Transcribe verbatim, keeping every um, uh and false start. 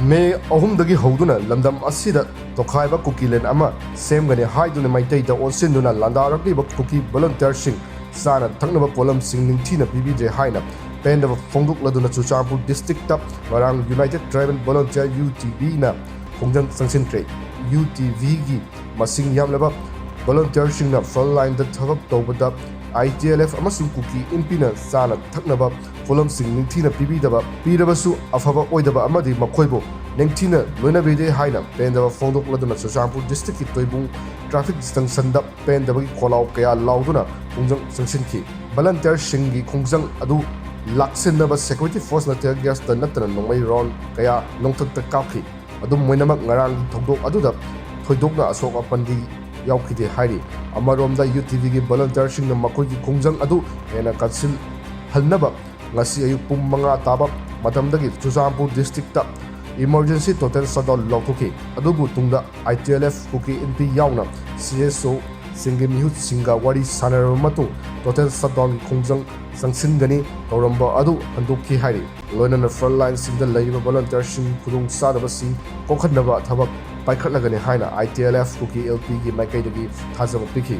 ꯃꯦ ꯑꯍꯨꯝꯗꯒꯤ ꯍꯧꯗꯨꯅ ꯂꯝꯗꯝ ꯑꯁꯤꯗ ꯇꯣꯈꯥꯏꯕ ꯀꯨꯀꯤꯂꯦꯟ ꯑꯃ ꯁꯦꯝꯒꯅꯤ ꯍꯥꯏꯗꯨꯅ ꯃꯩꯇꯩꯗ ꯑꯣꯟꯁꯤꯟꯗꯨꯅ ꯂꯥꯟꯗꯥꯔꯛꯂꯤꯕ ꯀꯨꯀꯤ ꯚꯣꯂꯨꯟꯇꯤꯌꯔꯁꯤꯡ ꯆꯥꯅ ꯊꯛꯅꯕ ꯄꯣꯠꯂꯝꯁꯤꯡ ꯅꯤꯡꯊꯤꯅ ꯄꯤꯕꯤꯗ꯭ꯔꯦ ꯍꯥꯏꯅ ꯄꯦꯟꯗꯕ ꯐꯣꯡꯗꯣꯛꯂꯗꯨꯅ ꯆꯨꯔꯆꯥꯟꯄꯨꯔ ꯗꯤꯁꯇ꯭ꯔꯤꯛꯇ ꯉꯔꯥꯡ united tribal volunteer, U T ꯚꯤꯅ ꯈꯣꯡꯖꯪ ꯆꯪꯁꯤꯟꯈ꯭ꯔꯦ꯫ ꯌꯨ ꯇꯤ ꯚꯤꯒꯤ ꯃꯁꯤꯡ ꯌꯥꯝꯂꯕ ꯚꯣꯂꯨꯟꯇꯤꯌꯔꯁꯤꯡꯅ ꯐ꯭ꯔꯟꯠ ꯂꯥꯏꯟꯗ ꯊꯕꯛ ꯇꯧꯕꯗ ꯑꯥꯏ ꯇꯤ ꯑꯦꯜ ꯑꯦꯐ ꯑꯃꯁꯨꯡ ꯀꯨꯀꯤ ꯏꯟꯄꯤꯅ ꯆꯥꯅ ꯊꯛꯅꯕ ꯄꯣꯠꯂꯝꯁꯤꯡ ꯅꯤꯡꯊꯤꯅ ꯄꯤꯕꯤꯗꯕ, ꯄꯤꯔꯕꯁꯨ ꯑꯐꯕ ꯑꯣꯏꯗꯕ ꯑꯃꯗꯤ ꯃꯈꯣꯏꯕꯨ ꯅꯤꯡꯊꯤꯅ ꯂꯣꯏꯅꯕꯤꯗꯦ ꯍꯥꯏꯅ ꯄꯦꯟꯗꯕ ꯐꯣꯡꯗꯣꯛꯂꯗꯨꯅ ꯆꯨꯔꯆꯥꯟꯄꯨꯔ ꯗꯤꯁꯇ꯭ꯔꯤꯛꯀꯤ ꯇꯣꯏꯕꯨꯡ ꯇ꯭ꯔꯥꯐꯤꯛ ꯖꯪꯁꯟꯗ ꯄꯦꯟꯗꯕꯒꯤ ꯈꯣꯜꯂꯥꯎ ꯀꯌꯥ ꯂꯥꯎꯗꯨꯅ ꯈꯣꯡꯖꯪ ꯆꯪꯁꯤꯟꯈꯤ꯫ ꯚꯣꯂꯨꯟꯇꯤꯌꯔꯁꯤꯡꯒꯤ ꯈꯣꯡꯖꯪ ꯑꯗꯨ ꯂꯥꯛꯁꯤꯟꯅꯕ ꯁꯦꯀ꯭ꯌꯨꯔꯤꯇꯤ ꯐꯣꯔꯁꯅ ꯇꯤꯌꯔ ꯒ꯭ꯌꯥꯁꯇ ꯅꯠꯇꯅ ꯅꯣꯡꯃꯩ ꯔꯥꯎꯟ ꯀꯌꯥ ꯅꯣꯡꯊꯛꯇ ꯀꯥꯞꯈꯤ꯫ ꯑꯗꯨꯝ ꯑꯣꯏꯅꯃꯛ, ꯉꯔꯥꯡꯒꯤ ꯊꯧꯗꯣꯛ ꯑꯗꯨꯗ ꯊꯣꯏꯗꯣꯛꯅ ꯑꯁꯣꯛ ꯑꯄꯟꯗꯤ ꯌꯥꯎꯈꯤꯗꯦ ꯍꯥꯏꯔꯤ꯫ ꯑꯃꯔꯣꯝꯗ, ꯌꯨ ꯇꯤ ꯚꯤꯒꯤ ꯚꯣꯂꯨꯟꯇꯤꯌꯔꯁꯤꯡꯅ ꯃꯈꯣꯏꯒꯤ ꯈꯣꯡꯖꯪ ꯑꯗꯨ ꯍꯦꯟꯅ ꯀꯟꯁꯤꯜꯍꯟꯅꯕ ꯉꯁꯤ ꯑꯌꯨꯛ ꯄꯨꯡ ꯃꯉꯥ ꯇꯥꯕ ꯃꯇꯝꯗꯒꯤ Churachandpur district emergency total shutdown ꯂꯥꯎꯊꯣꯛꯈꯤ꯫ ꯑꯗꯨꯕꯨ ꯇꯨꯡꯗ ꯑꯥꯏ ꯇꯤ ꯑꯦꯜ ꯑꯦꯐ, ꯀꯨꯀꯤ ꯏꯟꯄꯤ ꯌꯥꯎꯅ ꯁꯤ ꯑꯦꯁ ꯑꯣꯁꯤꯡꯒꯤ ꯃꯤꯍꯨꯠꯁꯤꯡꯒ ꯋꯥꯔꯤ ꯁꯥꯟꯅꯔꯕ ꯃꯇꯨꯡ ꯇꯣꯇꯦꯜ ꯁꯠꯗꯥꯎꯟꯒꯤ ꯈꯣꯡꯖꯪ ꯆꯪꯁꯤꯟꯒꯅꯤ ꯇꯧꯔꯝꯕ ꯑꯗꯨ ꯍꯟꯗꯣꯛꯈꯤ ꯍꯥꯏꯔꯤ꯫ ꯂꯣꯏꯅꯅ ꯐ꯭ꯔꯟꯠ ꯂꯥꯏꯟꯁꯤꯡꯗ ꯂꯩꯔꯤꯕ ꯚꯣꯂꯨꯟꯇꯤꯌꯔꯁꯤꯡ ꯈꯨꯗꯣꯡ ꯆꯥꯗꯕꯁꯤ ꯀꯣꯛꯍꯟꯅꯕ ꯊꯕꯛ ꯄꯥꯏꯈꯠꯂꯒꯅꯤ ꯍꯥꯏꯅ ꯑꯥꯏ ꯇꯤ ꯑꯦꯜ ꯑꯦꯐ ꯀꯨꯀꯤ ꯑꯦꯜ ꯄꯤꯒꯤ ꯃꯥꯏꯀꯩꯗꯒꯤ ꯊꯥꯖꯕ ꯄꯤꯈꯤ꯫